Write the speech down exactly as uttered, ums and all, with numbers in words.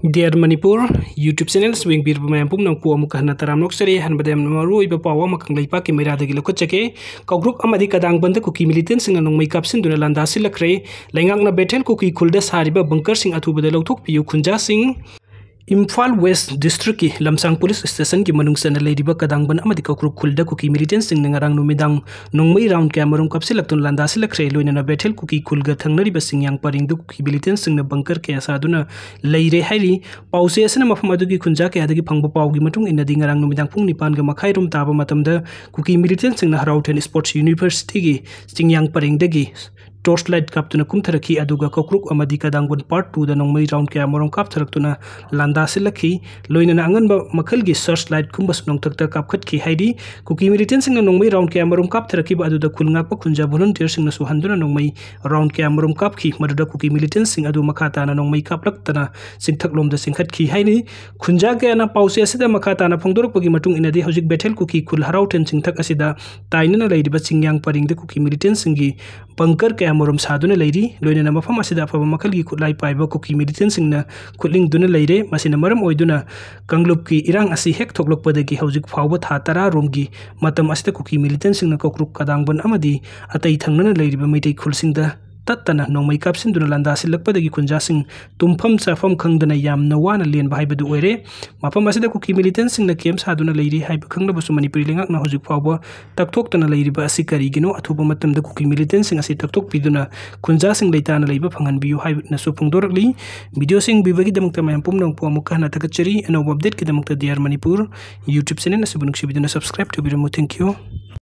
Dear Manipur YouTube channel ꯁꯨ ꯌꯦꯡꯕꯤꯔꯤꯕ ꯃꯌꯥꯝ ꯄꯨꯝꯅꯃꯛꯄꯨ ꯑꯃꯨꯛꯀ ꯍꯟꯅ ꯇꯔꯥꯝꯅ ꯑꯣꯛꯆꯔꯤ꯫ ꯑꯍꯥꯟꯕꯗ ꯌꯥꯝꯅ ꯃꯔꯨꯑꯣꯏꯕ ꯄꯥꯎ ꯑꯃꯈꯛ ꯂꯩꯄꯥꯛꯀꯤ ꯃꯩꯔꯥꯗꯒꯤ ꯂꯧꯈꯠꯆꯒꯦ꯫ ꯀꯧꯒ꯭ꯔꯨꯛ ꯑꯃꯗꯤ ꯀꯗꯥꯡꯕꯟꯗ ꯀꯨꯀꯤ ꯃꯤꯂꯤꯇꯦꯟꯁꯤꯡꯅ ꯅꯣꯡꯃꯩ ꯀꯥꯞꯁꯤꯟꯗꯨꯅ ꯂꯥꯟꯗꯥꯁꯤꯜꯂꯛꯈ꯭ꯔꯦ꯫ ꯂꯩꯉꯥꯛꯅ ꯕꯦꯊꯦꯜ ꯀꯨꯀꯤ ꯈꯨꯜꯗ ꯁꯥꯔꯤꯕ ꯕꯪꯀꯔꯁꯤꯡ ꯑꯊꯨꯕꯗ ꯂꯧꯊꯣꯛꯄꯤꯌꯨ꯫ ꯈꯨꯟꯖꯥꯁꯤꯡ ꯏꯝꯐꯥꯜ ꯋꯦꯁ ꯗꯤꯁꯇ꯭ꯔꯤꯛꯀꯤ ꯂꯝꯁꯥꯡ ꯄꯨꯂꯤꯁ ꯁ꯭ꯇꯦꯁꯟꯒꯤ ꯃꯅꯨꯡ ꯆꯟꯅ ꯂꯩꯔꯤꯕ ꯀꯗꯥꯡꯕꯟ ꯑꯃꯗꯤ ꯀꯧꯒ꯭ꯔꯨꯛ ꯈꯨꯜꯗ ꯀꯨꯀꯤ ꯃꯤꯂꯤꯇꯦꯟꯁꯤꯡꯅ ꯉꯔꯥꯡ ꯅꯨꯃꯤꯗꯥꯡ ꯅꯣꯡꯃꯩ ꯔꯥꯎꯟ ꯀꯌꯥ ꯃꯔꯨꯝ ꯀꯥꯞꯁꯤꯜꯂꯛꯇꯨꯅ ꯂꯥꯟꯗꯥꯁꯤꯜꯂꯛꯈ꯭ꯔꯦ꯫ ꯂꯣꯏꯅꯅ ꯕꯦꯊꯦꯜ ꯀꯨꯀꯤ ꯈꯨꯜꯒ ꯊꯪꯅꯔꯤꯕ ꯆꯤꯡꯌꯥꯡ ꯄꯔꯦꯡꯗ ꯀꯨꯀꯤ ꯃꯤꯂꯤꯇꯦꯟꯁꯤꯡꯅ ꯕꯪꯀꯔ ꯀꯌꯥ ꯁꯥꯗꯨꯅ ꯂꯩꯔꯦ ꯍꯥꯏꯔꯤ꯫ ꯄꯥꯎꯆꯦ ꯑꯁꯤꯅ ꯃꯐꯝ ꯑꯗꯨꯒꯤ ꯈꯨꯟꯖꯥ ꯀꯌꯥꯗꯒꯤ ꯐꯪꯕ ꯄꯥꯎꯒꯤ ꯃꯇꯨꯡ ꯏꯟꯅꯗꯤ, ꯉꯔꯥꯡ ꯅꯨꯃꯤꯗꯥꯡ ꯄꯨꯡ ꯅꯤꯄꯥꯟꯒ ꯃꯈꯥꯏ ꯔꯣꯝ ꯇꯥꯕ ꯃꯇꯝꯗ ꯀꯨꯀꯤ ꯃꯤꯂꯤꯇꯦꯟꯁꯤꯡꯅ ꯍꯔꯥꯎꯊꯦꯟ ꯁ꯭ꯄꯣꯔꯠꯁ ꯌꯨꯅꯤꯚꯔꯁꯤꯇꯤꯒꯤ ꯆꯤꯡꯌꯥꯡ ꯄꯔꯦꯡꯗꯒꯤ ꯇꯣꯔꯆ ꯂꯥꯏꯠ ꯀꯥꯞꯇꯨꯅ ꯀꯨꯝꯊꯔꯛꯈꯤ, ꯑꯗꯨꯒ ꯀꯧꯀ꯭ꯔꯨꯛ ꯑꯃꯗꯤ ꯀꯗꯥꯡꯕꯟ ꯄꯥꯔꯠ ꯇꯨꯗ ꯅꯣꯡꯃꯩ ꯔꯥꯎꯟ ꯀꯌꯥ ꯃꯔꯨꯝ ꯀꯥꯞꯊꯔꯛꯇꯨꯅ ꯂꯥꯟꯗꯥꯁꯤꯜꯂꯛꯈꯤ꯫ ꯂꯣꯏꯅꯅ ꯑꯉꯟꯕ ꯃꯈꯜꯒꯤ ꯁꯔꯆ ꯂꯥꯏꯠꯀꯨꯝꯕꯁꯨ ꯅꯣꯡꯊꯛꯇ ꯀꯥꯞꯈꯠꯈꯤ ꯍꯥꯏꯔꯤ꯫ ꯀꯨꯀꯤ ꯃꯤꯂꯤꯇꯦꯟꯁꯤꯡꯅ ꯅꯣꯡꯃꯩ ꯔꯥꯎꯟ ꯀꯌꯥ ꯃꯔꯨꯝ ꯀꯥꯞꯊꯔꯛꯈꯤꯕ ꯑꯗꯨꯗ ꯈꯨꯜ ꯉꯥꯛꯄ ꯈꯨꯟꯖꯥ ꯚꯣꯂꯨꯟꯇꯤꯌꯔꯁꯤꯡꯅꯁꯨ ꯍꯟꯗꯨꯅ ꯅꯣꯡꯃꯩ ꯔꯥꯎꯟ ꯀꯌꯥ ꯃꯔꯨꯝ ꯀꯥꯞꯈꯤ꯫ ꯃꯗꯨꯗ ꯀꯨꯀꯤ ꯃꯤꯂꯤꯇꯦꯟꯁꯤꯡ ꯑꯗꯨ ꯃꯈꯥ ꯇꯥꯅ ꯅꯣꯡꯃꯩ ꯀꯥꯞꯂꯛꯇꯅ ꯆꯤꯡꯊꯛꯂꯣꯝꯗ ꯆꯦꯟꯈꯠꯈꯤ ꯍꯥꯏꯔꯤ꯫ ꯈꯨꯟꯖꯥ ꯀꯌꯥꯅ ꯄꯥꯎꯆꯦ ꯑꯁꯤꯗ ꯃꯈꯥ ꯇꯥꯅ ꯐꯣꯡꯗꯣꯔꯛꯄꯒꯤ ꯃꯇꯨꯡ ꯏꯟꯅꯗꯤ, ꯍꯧꯖꯤꯛ ꯕꯦꯊꯦꯜ ꯀꯨꯀꯤ ꯈꯨꯜ ꯍꯔꯥꯎꯊꯦꯟ ꯆꯤꯡꯊꯛ ꯑꯁꯤꯗ ꯇꯥꯏꯅꯅ ꯂꯩꯔꯤꯕ ꯆꯤꯡꯌꯥꯡ ꯄꯔꯦꯡꯗ ꯀꯨꯀꯤ ꯃꯤꯂꯤꯇꯦꯟꯁꯤꯡꯒꯤ ꯕꯪꯀꯔ ꯀꯌꯥ ꯃꯔꯨꯝ ꯁꯥꯗꯨꯅ ꯂꯩꯔꯤ꯫ ꯂꯣꯏꯅꯅ ꯃꯐꯝ ꯑꯁꯤꯗ ꯑꯐꯕ ꯃꯈꯜꯒꯤ ꯈꯨꯠꯂꯥꯏ ꯄꯥꯏꯕ ꯀꯨꯀꯤ ꯃꯤꯂꯤꯇꯦꯟꯁꯤꯡꯅ ꯈꯨꯠꯂꯤꯡꯗꯨꯅ ꯂꯩꯔꯦ꯫ ꯃꯁꯤꯅ ꯃꯔꯝ ꯑꯣꯏꯗꯨꯅ ꯀꯥꯡꯂꯨꯞꯀꯤ ꯏꯔꯥꯡ ꯑꯁꯤ ꯍꯦꯛ ꯊꯣꯛꯂꯛꯄꯗꯒꯤ ꯍꯧꯖꯤꯛ ꯐꯥꯎꯕ ꯊꯥ ꯇꯔꯥ ꯔꯣꯝꯒꯤ ꯃꯇꯝ ꯑꯁꯤꯗ ꯀꯨꯀꯤ ꯃꯤꯂꯤꯇꯦꯟꯁꯤꯡꯅ ꯀꯧꯀ꯭ꯔꯨꯛ, ꯀꯗꯥꯡꯕꯟ ꯑꯃꯗꯤ ꯑꯇꯩ ꯊꯪꯅꯅ ꯂꯩꯔꯤꯕ ꯃꯩꯇꯩ ꯈꯨꯜꯁꯤꯡꯗ ꯇꯠꯇꯅ ꯅꯣꯡꯃꯩ ꯀꯥꯞꯁꯤꯟꯗꯨꯅ ꯂꯥꯟꯗꯥꯁꯤꯜꯂꯛꯄꯗꯒꯤ ꯈꯨꯟꯖꯥꯁꯤꯡ ꯇꯨꯝꯐꯝ ꯆꯥꯐꯝ ꯈꯪꯗꯅ ꯌꯥꯝꯅ ꯋꯥꯅ ꯂꯦꯟꯕ ꯍꯥꯏꯕꯗꯨ ꯑꯣꯏꯔꯦ꯫ ꯃꯐꯝ ꯑꯁꯤꯗ ꯀꯨꯀꯤ ꯃꯤꯂꯤꯇꯦꯟꯁꯤꯡꯅ ꯀꯦꯝ ꯁꯥꯗꯨꯅ ꯂꯩꯔꯤ ꯍꯥꯏꯕ ꯈꯪꯂꯕꯁꯨ, ꯃꯅꯤꯄꯨꯔꯤ ꯂꯩꯉꯥꯛꯅ ꯍꯧꯖꯤꯛ ꯐꯥꯎꯕ ꯇꯛꯊꯣꯛꯇꯅ ꯂꯩꯔꯤꯕ ꯑꯁꯤ ꯀꯔꯤꯒꯤꯅꯣ? ꯑꯊꯨꯕ ꯃꯇꯝꯗ ꯀꯨꯀꯤ ꯃꯤꯂꯤꯇꯦꯟꯁꯤꯡ ꯑꯁꯤ ꯇꯛꯊꯣꯛꯄꯤꯗꯨꯅ ꯈꯨꯟꯖꯥꯁꯤꯡ ꯂꯩꯇꯥꯅ ꯂꯩꯕ ꯐꯪꯍꯟꯕꯤꯌꯨ ꯍꯥꯏꯅꯁꯨ ꯐꯣꯡꯗꯣꯔꯛꯂꯤ꯫ ꯚꯤꯗꯤꯑꯣꯁꯤꯡ ꯌꯦꯡꯕꯤꯕꯒꯤꯗꯃꯛꯇ ꯃꯌꯥꯝ ꯄꯨꯝꯅꯃꯛꯄꯨ ꯑꯃꯨꯛꯀ ꯍꯟꯅ ꯊꯥꯒꯠꯆꯔꯤ꯫ ꯑꯅꯧꯕ ꯑꯞꯗꯦꯠꯀꯤꯗꯃꯛꯇ D R Manipur YouTube channel ꯑꯁꯤꯕꯨ ꯅꯨꯡꯁꯤꯕꯤꯗꯨꯅ ꯁꯕꯁꯀ꯭ꯔꯥꯏꯕ ꯇꯧꯕꯤꯔꯝꯃꯨ꯫ Thank you꯫